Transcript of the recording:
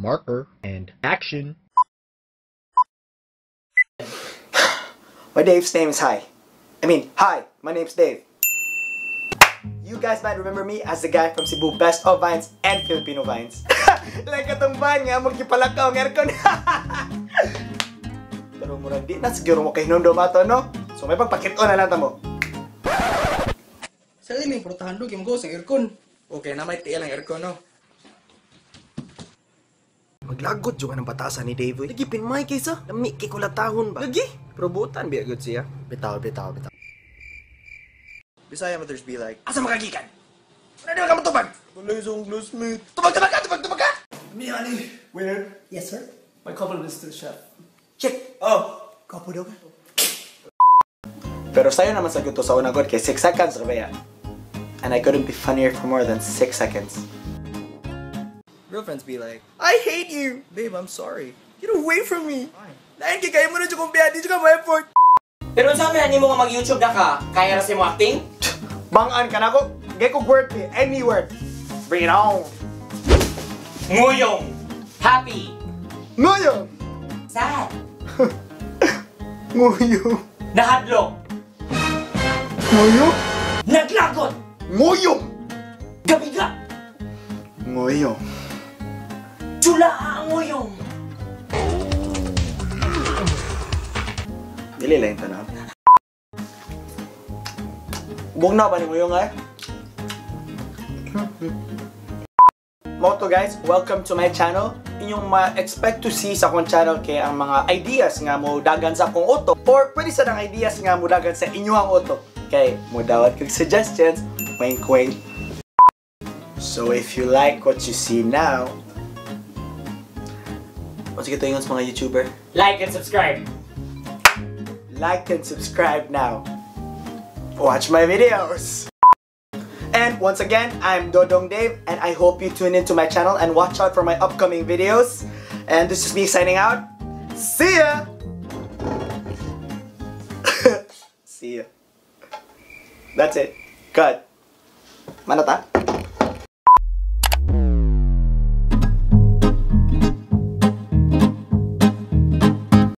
Marker and action. My Dave's name is Hi. I mean, hi, my name's Dave. You guys might remember me as the guy from Cebu Best of Vines and Filipino Vines. Like atong vine nga, magkipalakaw ang aircon. Pero murag di na siguro mo kay hinumdum ato, no? So may pagpakito na lang ta mo. Sa ining portahan do, kay sa aircon. Okay na may tiil ang aircon, no? Maglagot jud ng batasan ni Dave. Lagi pinmay kaysa, lami kay kulatahon ba. Lagi. Probutan biya gud siya. Bitaw, bitaw, bitaw. Bisaya mothers be like, asa makagikan? Wala di ka matubag. Wala sa akong classmate. Tubag, tubag ka, tubag, tubag ka. Miyani. Winner. Yes, sir. My compliments to the chef. Check. Oh. Kapo daw ka. Pero sayo naman sa gusto sa una god kay 6 seconds ra ba ya? And I couldn't be funnier for more than 6 seconds. Girlfriends be like, I hate you. Babe, I'm sorry. Get away from me. Lain kay kayo mo na dyan kung biya, di dyan ka ma-effort. Pero unsa man nimo nga mag-YouTube na ka, kaya ra sa imo acting? Bangan ka na ko. Gay ko word eh. Any word. Bring it on. Nguyong. Happy. Nguyong. Sad. Nguyong. Nahadlok. Nguyong. Naglagot. Nguyong. Gabiga. Nguyong. Chula ang nguyong. Dili lang yung tanaw. Bugnaw ba ni nguyong ay? Moto guys, welcome to my channel. Inyong ma-expect to see sa akong channel kay ang mga ideas nga mo dagan sa akong utok or pwede sa nang ideas nga mo dagan sa inyong utok. Kay mo dawat kag suggestions, wink wink. So if you like what you see now, what's ito yung sa mga YouTuber? Like and subscribe. Like and subscribe now. Watch my videos. And once again, I'm Dodong Dave, and I hope you tune into my channel and watch out for my upcoming videos. And this is me signing out. See ya! See ya. That's it. Cut. Manata?